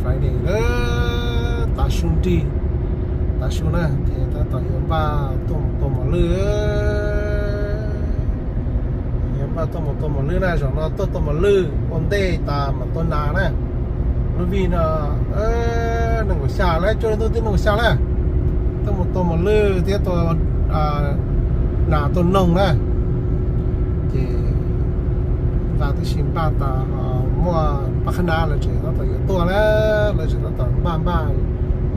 Friday, tav su nrig, tav su na ces tab tom yuav npaj tuaj mus tua mos lwj. Yuav npaj tuaj mus tua mos lwj na, zaum no tuaj tua mos lwj ua ntej tas mam tua nas na. Lub vij no nees nkaum xya lawm, cuaj hli ntuj twb nees nkaum xya lawm. Tuaj mus tua mos lwj thiab tua nas tua noog na. Ces nqa tib si npaj tas, muaj pab qhab nab lawv tseem tab tom yuav tuaj na, lawv tseem tab tom npaj npaj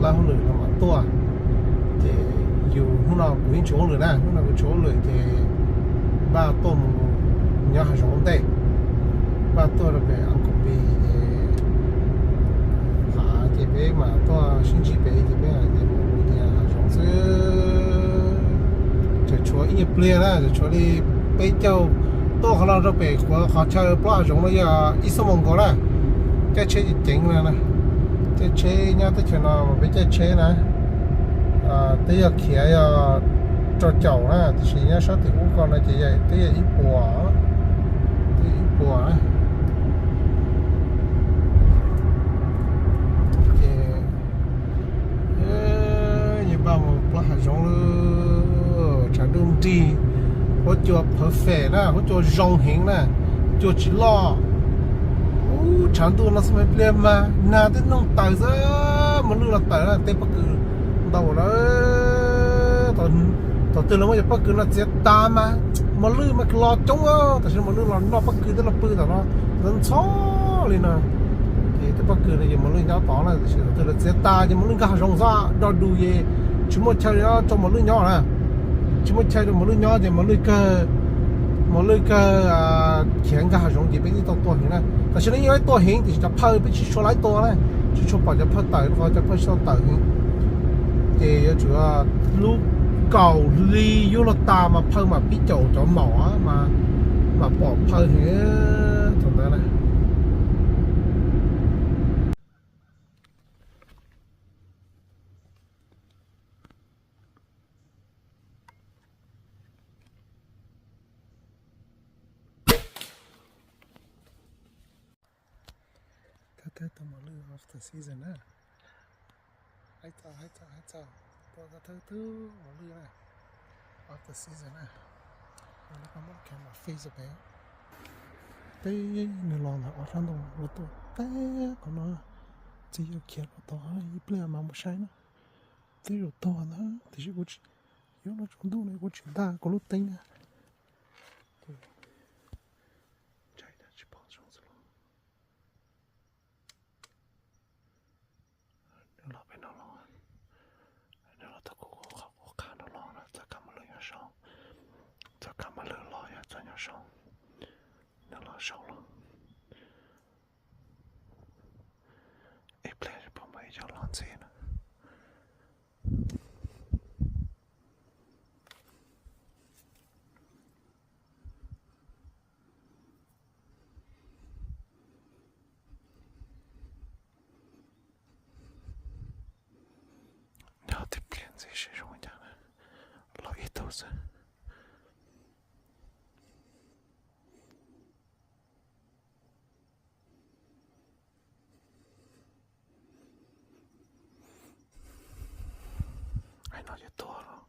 lawv hauj lwm no mam tuaj. Ces yus hnub no kuv yeej tshuav hauj lwm na, hnub no kuv tshuav hauj lwm ces npaj tuaj mus nyob hav zoov ua ntej, npaj tuaj rau pem Uncle Pi ces, ces peb mam tuaj sib ntsib pem ces peb mam mus nyob hav zoov xwb. Tseem tshuav ib nyuag pliag na, tseem tshuav li peb caug, tuaj qhov no rau pem qhov chaw plaub hav zoov no yog ib xuab moos nkaus na. Caij tsheb ceev ceev na, caij tsheb nyob teb chaws no mas peb caij tsheb na, twb yog khiav yog rau caum na, tiam sis nyob sab tim ub ko no ces twb yog ib puas, twb yog ib puas na. Ces npaj mus plaub hav zoov lawm, tshav ntuj nrig, huab cua perfect na, huab cua zoo heev na, cua tsis loj. Ub, tshav ntuj no xwb mas ib pliag mas nag twb noog taws xwb, mos lwj los tawm na, tej pob kws ntau lawm. Thaum twg los muaj cov pob kws no txiav tas mas mos lwj mas los coob, tab sis mos lwj los noj pob kws twb los pw tom no ntxhov ntxhov li no. Ces tej pob kws no ces mos lwj nyob tod na, tab sis thaum twg los txiav tas ces mos lwj nkag hav zoov xwb, do dus ces tsis muaj chaw rau mos lwj nyob na. Tsis muaj chaw rau mos lwj nyob ces mos lwj kawg, mos lwj kawg khiav nkag hav zoov ces peb thiaj tau tua heev na. Tam sim no yeej laib tua heev tiam sis cov phawj peb tsis tshua laib tua na, tsis tshua pom cov phawj tawm, qhov cov phawj tsis tau tawm heev. Ces yuav tsum lub kaum hli yuav luag tas mas phawj mam pib caum cov maum mam pom phawj heev thaum ntawd na. Thawj thawj tua mos lwj off the season na. Haib txaus, haib txaus, haib txaus. Tua thawj thawj tus mos lwj na, off the season na. Ua lub koj muab camera face pem. Peb nws los ntawm ob sab ntoo ua tuaj peb qhov no. Txiv yog khiav los tod ib pliag mas mus saib na. Twb yuav tuag ntag tiam sis kuv tsis, yuav los tsaus ntuj no kuv tsis ntaj kuv lub teeb na. Ces ntshai tsis pom zoo xwb los. Nws los pem no los, nws los tau kuv qhov kuv qha no los na, txoj kab mos lwj nyob saud, txoj kab mos lwj los yog txoj nyob saud, nws los saud los. Ib pliag tsis pom muaj ib co los ntxiv na. Nyob tib pliag ntxiv seb zoo cas na, los ib tug xwb. Ai no ces tuag los.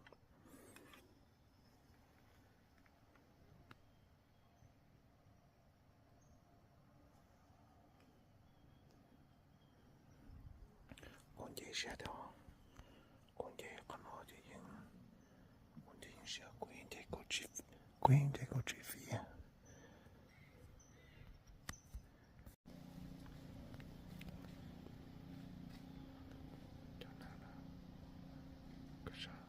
Kuv nce siab tiag, kuv nce qhov no ces yeej, kuv nce yeej siab, kuv yeej nce kauj tsis, kuv yeej nce kauj tsis fiv. Cov nag na, koj saib,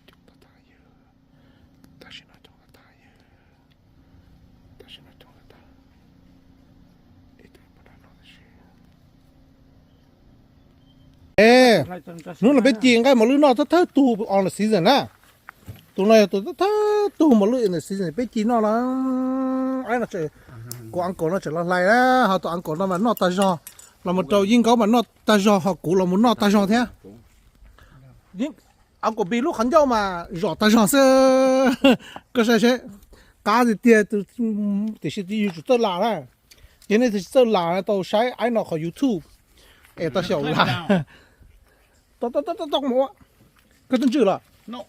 coob tag tag yawg, tam sim no coob tag tag yawg, tam sim no coob tag tag, ib tug pov dab no tab sis. Hnub no peb ci nqaij mos lwj noj thawj thawj tug on the season na. Tus no yog tus thawj thawj tug mos lwj in the season peb ci noj na. Kuv uncle no tseem los hlais na, ho tus uncle no mas noj tag zog, los mus rau Yeej Nkaub mas noj tag zog, ho kuv los mus noj tag zog thiab. Uncle Pi lub qhov ncauj mas zom tag zog xwb. Koj saib seb, qab tiag tiag, tiam sis yus tsum txawj lam na. Ces nej tsis txawj lam tau saib aib no qhov YouTube. Es tau xyaum las. Tau, tau, tau, tau mus ua. Koj twb ntswj los? No.